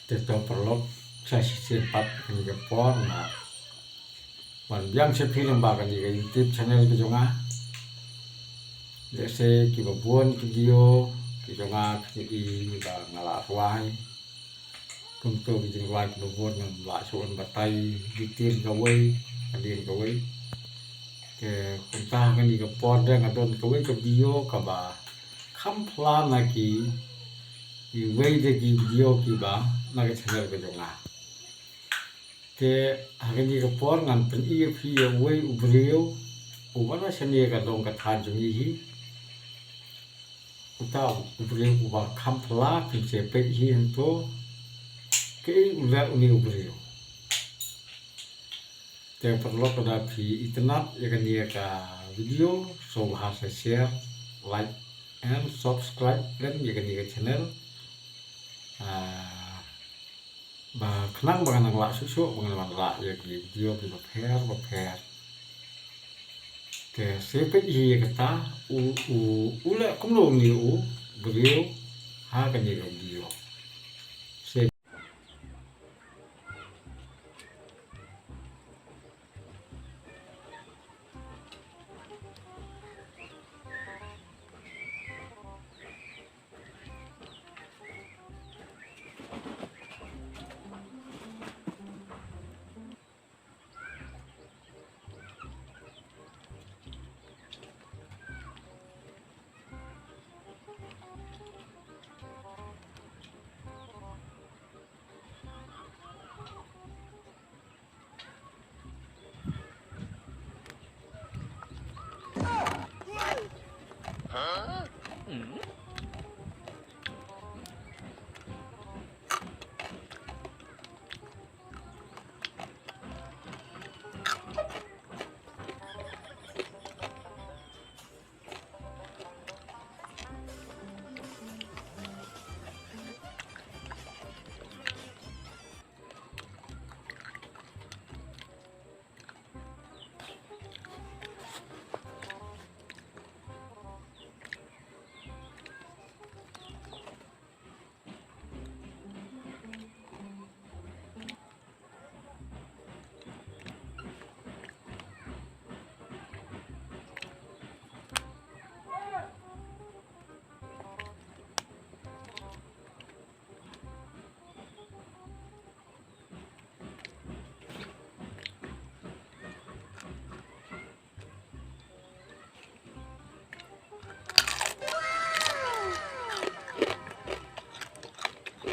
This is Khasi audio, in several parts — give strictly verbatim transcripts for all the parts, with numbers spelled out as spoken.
Te to paralok, sa shisien pat kane ka por nga wan biang sha phi lyngba kane ka YouTube channel ka jong nga. Lehse kiba bun ki video ki jong nga ki i ba nga la rwai. Kumto ki jingrwai kiba bun ngam lah shuh ban batai detail kawei hadien kawei. Te kumta ha kane ka por de nga don kawei ka video kaba kham pla na ki iwei de ki video kiba na ka channel ka jong nga. Te ha kane ka por ngan pyni ïa phi ïa uwei u briew uba na shane ka dong ka thaiñ jong ngi hi. Uta u briew uba kham pla phin sa peit hi hangto. Kaei u leh une u briew. Te paralok, lada phi itynnad ïa kane ka video, sngewbha sa share, like and subscribe lem ïa kane ka channel. Ah, ba khnang ba ngan nang lah shuh shuh ba ngan wanrah ïa ki video kiba pher ba pher. Te sa peit hi ïa kata u, u, u leh kumno une u briew ha kane ka video. Sa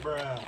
Bruh.